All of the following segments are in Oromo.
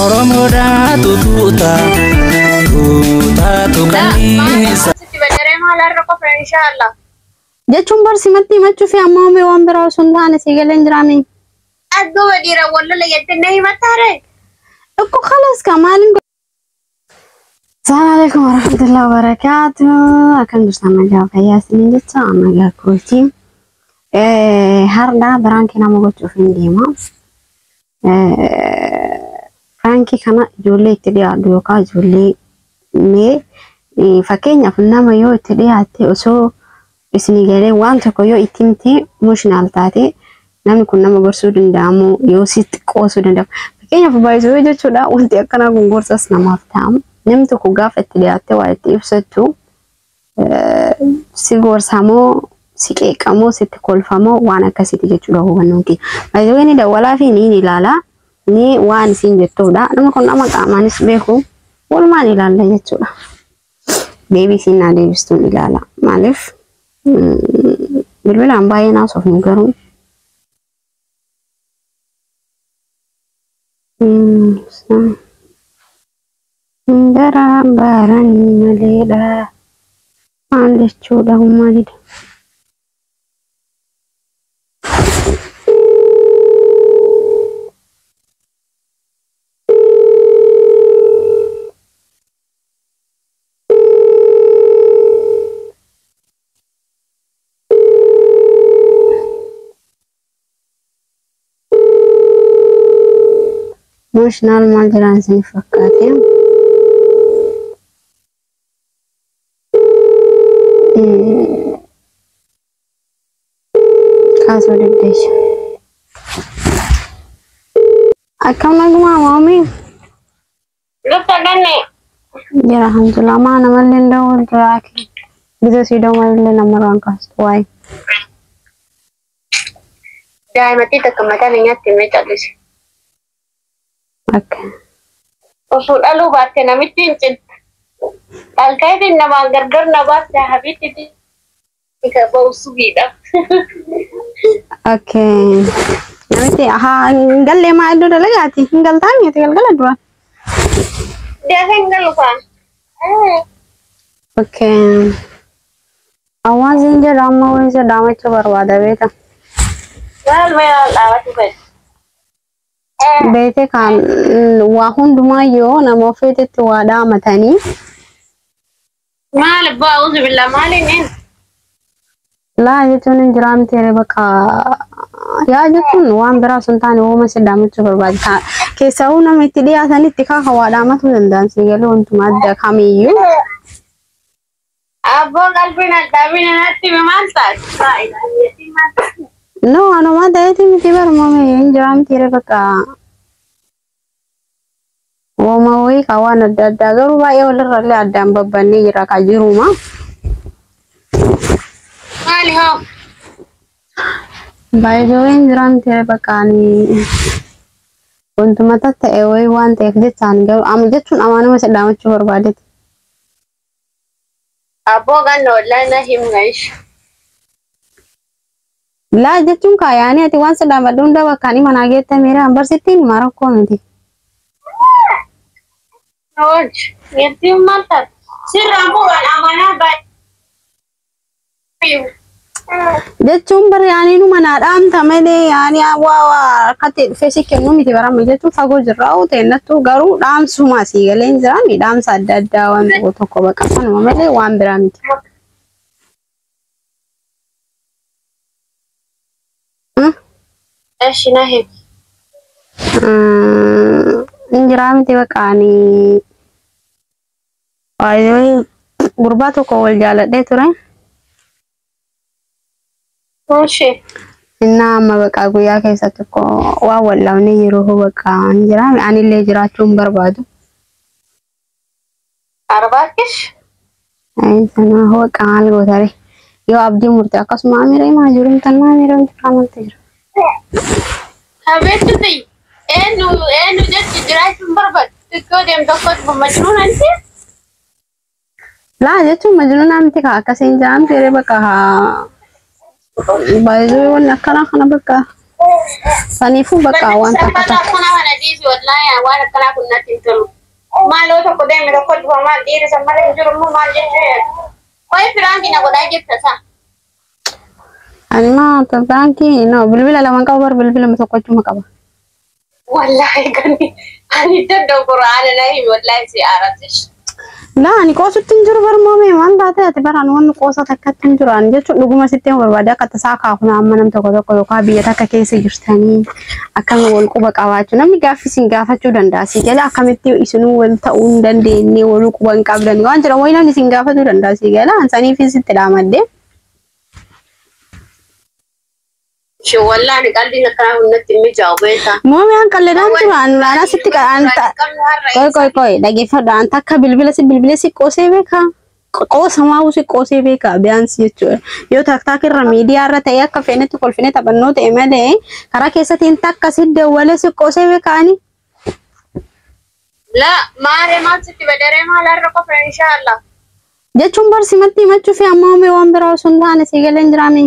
Oromoodhaatu tuuta tuutaatu kanniisa. Sitti badaree maal har'a qofa inshaallah. Jechuun bar simatti himachuu fi ammoo mee waan biraa osoo hin taane si galee hin jiraame. Adduma dhiira wallola jettee na himattaare. Ikko khalas ka maalin. Assalamu alaikum warahmatullahi wabarakatuh. Akkam jirtan nagaa fayyaa isiniin jecha nagaa kooti. Har'a prank nama gochuuf hin deema. Prank kana ijoollee itti dhiyaadhu yookaan ijoollee mee fakkeenyaaf nama yoo itti dhiyaatte osoo isinii galee waan tokko yoo itti himte emotional taate namni kun nama gorsuu danda'amu yoo sitti qoosuu danda'amu. Fakkeenyaaf baay'isuu jechuudha wanti akkanaa kun gorsas namaaf ta'amu. Namni tokko gaafa itti dhiyaatte waa itti ibsattu si gorsamoo si qeeqamoo sitti kolfamoo waan akkasiiti jechuudha hubannoon kiyya. Baay'isuu ni dawwalaa fi ni ilaala ni waan isiin jettuudha. Namni kun nama qaamaanis beeku walumaan ilaalla jechuudha. Deebii isiin naa deebistuun ilaala. Maaliif bilbilaan baay'ee naasofnu garuu. Daraan baaranii maleedha. Maal jechuudha maalidha? Emotional maal jedhaan isiniif fakkaate? Kaasuu dandeessu. Akkam nagumaa maamii? Lufta ganne. Jira alhamdulillah maa namallee dawwal jira Gisa sii dawwalillee namarraan kaastu waa'ee. Daa'imatti takka mataa na nyaatti mee callise. Akka. Osoo dhaluu baatte namitti hin cinta. Dhalteetiin namaan gargar na baatte habiitti ba'u sugiidha. Okay. Namitti haa hin gallee maa iddoo dalagaati? Hin galtaa miti galgala dura. Deefe hin galu faa. Okay. Hawaasni jedhu amma wayii jedhamachuu barbaada beeka. Maal maal dhaabatu fedhe. Beete kan waa hundumaa nama ofiitti waa dhaamatanii. Maal abbaa auzu billah maal inni? Laa jechuun hin jiraamti bakka yaa jechuun waan biraa osoo hin taane uuma si dhaamachuu barbaada. Keessawuu nama itti dhiyaatanitti kaaka waa dhaamatuu danda'an si galee wantuma adda kamiyyuu. Abboo qalbiin addaabina natti maal taate? No anuma ta'eeti miti barumame hin jiraamti bakka uuma wayii ka waan adda addaa garuu baay'ee walirra illee addaan babbannee jira ka jiruma. Maali hoo? Baay'ee hin jiraamti bakka ani wantuma ta'e wayii waan ta'eef jechaan garuu amma jechuun amaanuma si dhaamachuu barbaadeeti. Abboo ganna wallahi na himna ishi. Laa jechuun kaayaanii ati waan si dhaamadhu hunda bakka ani manaa geette miira barsiitti hima rakkoo miti. Oolchu. Geettiin maal taate? Sirraan bu'uuraan amanaa baay'ee. Jechuun bari yaanii nu manaa dhaamta malee yaanii waa waa harkatti dhufee si kennu miti barama jechuun fagoo jirra oo ta'e garuu dhaamsuma asii galee hin jiraami dhaamsa adda addaa waan tokko tokko bakka sanuma malee waan biraa miti. Eshi na himi. Hin jiraa miti bakka ani gurbaa tokko wal jaaladhee ture. Oolchi. Innaa amma bakka guyyaa keessa tokko waan wal dhabnee yeroo bakka hin jiraame anillee jiraachuu hin barbaadu. Arbaakish. Sana bakka maal gootare yoo abdii murte akkasuma amiree maa jiru hin tannaa amiree wanti maaltu jira. Habeetti ta'e eenyu eenyu jechi jiraachuu hin barbaadu. Xiqqoo deemtu akkasuma majnuun anti. Laa jechuun majnuun miti ka akkasiin jedhamtu yeroo bakka baay'ee wanni akkanaa kana bakka saniifuu bakka waan takka takka. Akkana kana dhiisi wallaahi Waan akkanaa kun natti hin tolu. Maaloo tokko deeme tokko dhufa maal dhiirri san malee hin jiru immoo maal jechuu Qoy prank na godhaa jirta sa. Ani maa prank no bilbila lama qabu bar bilbila tokkochuma qaba. Wallaahi gani ani danda'u quraana na himi wallaahi si aaratish. Laa ani qoosutti hin jiru bar moomee waan taate ati bara ani wanni qoosa takkatti hin jiru ani jechuun dhuguma sitti hin barbaade akka tasaa kaafuna amma nam tokko tokko yookaan biyya takka keessa jirtanii akkami wal quba qabaachuu namni gaaffii isin gaafachuu danda'a si gala akkamitti isinuu wal ta'uu hin dandeenye wal quba hin qabdan waan jedhamu wayi namni isin gaafachuu danda'a si gala ansaniif sitti dhaamadde. Shi wallaahi qalbiin akkanaa kun natti hin mijaa'u beektaa. Moomee an qalleedhaan jiru an anaa sitti an Qoy qoy qoy dhaggeeffadhu an takka bilbila si bilbila si qoosee beekaa? Qoosa si qoosee beekaa biyaansi jechuudha. Yoo taktaak irra miidiyaa irra ta'ee akka feenetti kolfinee taphannoo ta'e malee karaa keessatiin takka si dawwalee si qoosee beekaani. La maaree maal sitti badaree maal har'a qofa inshaallah. Jechuun bar simatti himachuu fi amma hoomee waan biraa osoo hin taane si galee hin jiraami.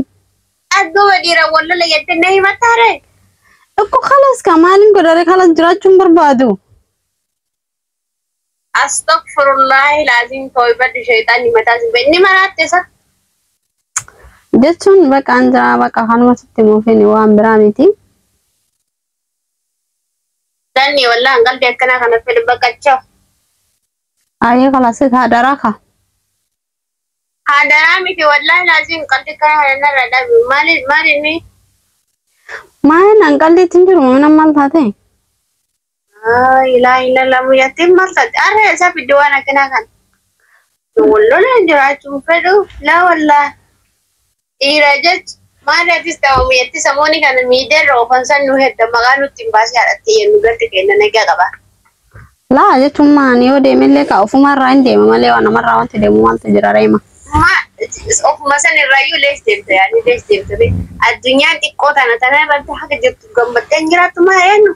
Adduma dhiira wallole jettee na himattaare. Dhukku kalas ka maaliin godhare kalas jiraachuun barbaadu. Astaghfirullahi laazim tooybadhu shayxaanni mataa si inni maraatte isa. Jechuun bakka an jira bakka kanuma sitti muufin waan biraa miti. Danni wallahi qalbii akkanaa kana fedhu baqachaa. Ayyee kalas hadaraa ka. Hadaraa miti wallahi laazim qalbii kana kana narra dhabi maali maali inni. Maal an qalliitti hin jiru mana maal taate? Ilaa ilaa muyyattiin maal taate arra isa fidde waan akkanaa kana. Wallolaan jiraachuun fedhu laa wallaahi. Dhiira jechi maali atis ta'u muyyatti samoonni kana miidiyaarra oofan san nu hedda maqaa nutti hin baasee haadhattee yennu galti kenna nagaa qaba. Laa jechuun maan yoo deemellee ka ofumarraa hin deema malee waan namarraa wanti deemu maaltu jira reema. Ma ofuma san irraayyuu lees deemta yaani lees deemta be addunyaan xiqqoo tana tana irratti haga jirtu gammaddee hin jiraattu maa eenyu.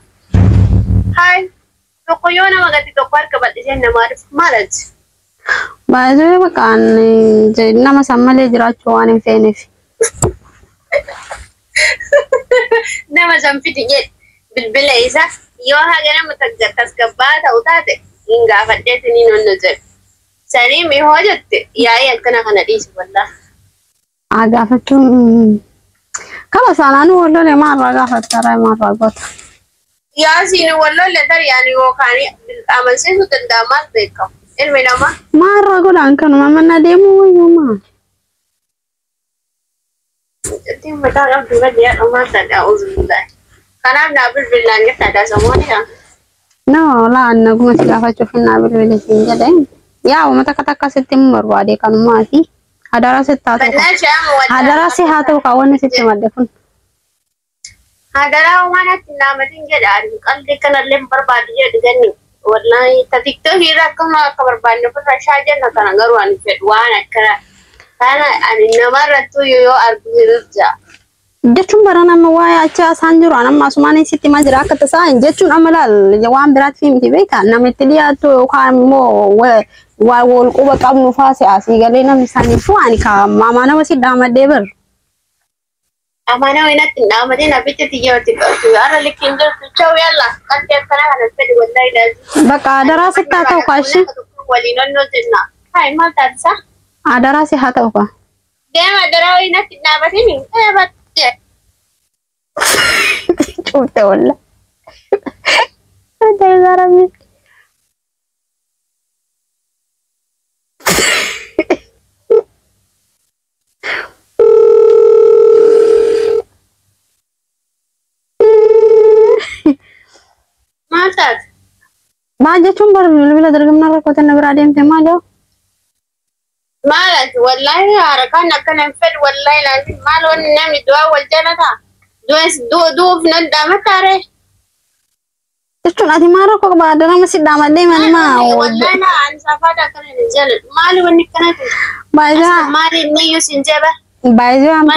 Haay tokko yoo nama gati tokko harka bal'isee namaa dhufu maal ati? Baay'ee bakka nama san malee jiraachuu waan hin feeneef. Nama san fidi jedhe bilbila isaa yoo haga nama tasgabbaa ta'u taate hin gaafadheetiin hin onno jedhe. Sanii mi hoo jette yaa'ii akkana kana dhiisi wallaa. Haa gaafachuun kala saanaan wallolee maalirraa gaafatta maalirraa goota. Yaa siin wallolle tarii ani yookaan amansiisuu danda'a maal beekamu ilmi namaa. Maalirraa godhaan kanuma mana deemuu wayyuu maal? Ittiin mataa qabdu gadi yaadhu maal ta'a uzubillah. Kanaaf naa bilbilaan jirta daasamoonni kan. No laa naguma si gaafachuuf naa bilbile siin jedhe. Yaa uummata takka takka sitti hin barbaade kanumaati. Hadaraa sitti haa ta'u. Hadaraa si haa ta'u kaawwanni sitti madde kun. Hadaraa waan ati naamatiin jedha qalbii kanallee hin barbaadu jedhu ganni. Wallaahi ta tiktookii irra akkuma akka barbaadne ofirra shaa jenna kana garuu ani fedhu waan akkana kana ani namarrattuu yoo argu hir'isa. Jechuun bara nama waa'ee achi haasaan jiru amma asumaan sitti himaa jira akka tasaa jechuun amma laal waan biraatti miti beekaa namatti dhiyaatu yookaan immoo waa wal quba qabnu faase asii galee namni isaaniif waan ka maamaa nama si dhaamadee bar. Amaana wayinatti hin dhaamadeen abitti xiyyeeffatti qabdu har'a likkiin jirtu cha'u yalla qalbii akkanaa kana fedhu wallaahi laazim. Bakka adaraa sitti haa ta'u kaashee. Waliin onnoo jenna. Hayi maal taatisa? Adaraa si haa ta'u kaa. Deema adaraa wayinatti hin dhaabatin hin dhaabatte. Cuutte walla. Ajaa'iba. Maal taate? Maal jechuun bara bilbila dargamna rakkootan na biraa deemte maal yoo? Maal ati wallaahi harakaan akkana hin fedhu wallaahi laazim maal wanni namni du'aa wal jala ta'a. Du'uuf nan dhaamataare. Jechuun ati maal rakkoo qaba nama si dhaamadhee maal maa? Wallaahi na ani safaadha akkana hin jaalladhu. Maali wanni akkana ta'e? Baay'ee Maali inni iyyuu sin jaba? baay'ee amma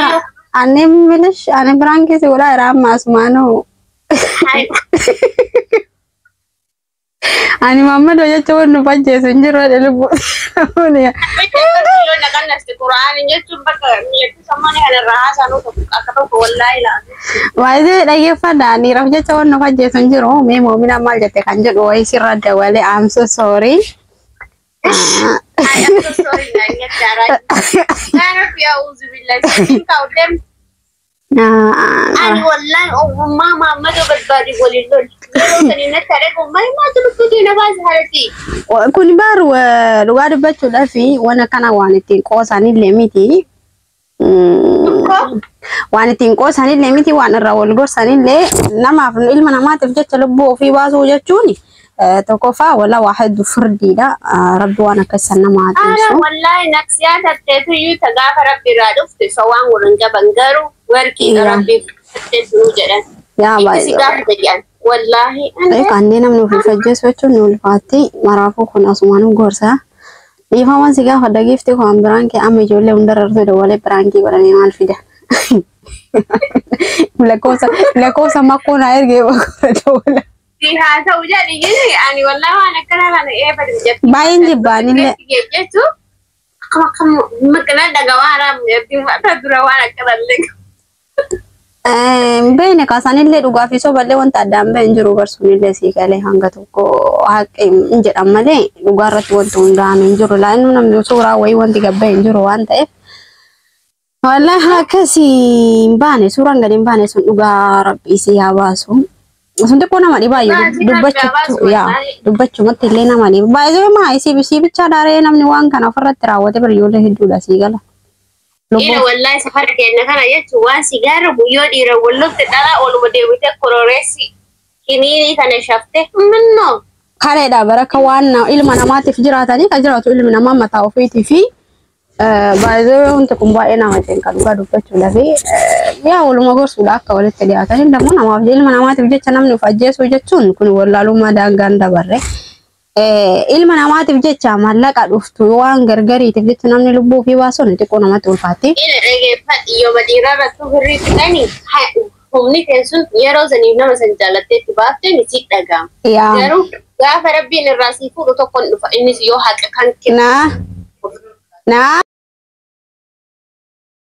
ani bilish ani biraan keessa godhaa jira amma asumaanoo. Ani Maammadoo jecha waan nu ajjeesu hin jiru jedhe lubbuu. Baay'ee dhaggeeffadha. Dhiiraaf jecha waan nu ajjeesu hin jiru. Mee moomina maal jette kan jedhu wayii sirra dabalee I'm so sorry. Ani wallahi ogummaa Maammadoo barbaade waliin lol. Yeroo sanii natti argamu maal maatu lubbuu keenya baase haadhati. Kun baru dhugaa dubbachuudhaaf waan akkana waan ittiin qoosanillee miti. Waan ittiin qoosanillee miti, waan irraa wal gorsanillee namaaf ilma namaatiif jecha lubbuu ofii baasuu jechuun tokkoffaa wala waa hedduu firdiidha. Rabbi waan akkasisan nama haa Ara tiisu. wallahi naqsiyaa tatteetu iyyuu ta gaafa rabbi irraa dhufte so waan waliin qaban garuu warqii rabbiif tatteetu nuu jedhan. Yaa Itti si baay'ee. gaafa jedhan wallahi. Kanneen namni ofiif ajjeesu jechuun ni ulfaatti. Maraafuu kun asumaanuu gorsa. Dhiifaman si gaafa giifti kun biraankii amma ijoollee hundarra dabalee biraankii godhamee maal fida? Lakkoofsa makkoo naa ergee bakka dabala. Si haa ta'u jedhi jedhi ani wallahi waan akkana kana eebadu jettu. Baay'een jibbaanillee. Jechuun akkam akkam maqina dhagawaa haraam jettiin fadha dura waan akkanallee. Beene kaasanillee dhugaa fi soballee wanta addaan baheen jiru barsuunillee sii galee hanga tokko haqi hin jedhan malee dhugaa irratti wanti hundaa'ame hin jiru. Laa'innu namni suuraa wayii wanti gabbee hin jiru waan ta'eef. Wallahi akkasii hin baane, suuraan gadi hin baane sun dhugaa rabbi isii haa baasu. Sun xiqqoo nama dhibaa dubbachuttu yaa dubbachumatti illee nama dhiba. Baay'ee maa isii bichaa daaree namni waan kana ofirratti raawwate bariyoollee hedduudha sii gala. Dhiira wallahi safara keenya kana jechuun waan sigaara guyyoo dhiira wallofte dhalaa oluma deebitee kororeessi kiniinii kana shafte minnoo. Kaleedha baraka waan ilma namaatiif jiraatanii kan jiraatu ilmi namaa mataa ofiitii fi baay'ee wanti kun baay'ee nama cinqa dhugaa dubbachuudhaa fi yaa waluma gorsuudha akka walitti dhiyaatan immoo namaaf ilma namaatiif jecha namni of ajjeesuu jechuun kun wallaalummaa daangaan dabarre. Ilma namaatiif jecha maallaqa dhuftu waan gargariitiif jecha namni lubbuu ofii baasuun xiqqoo namatti ulfaatti. Dhiira dhageeffadhi yoo dhiira irratti ofirrii fixanii humni sun yeroo saniif nama san jaalattee itti baafte ni si dhaga'ama. Garuu gaafa rabbiin irraa sii fuudhu tokkoon dhufa innis yoo haqa kan kennu. Naa naa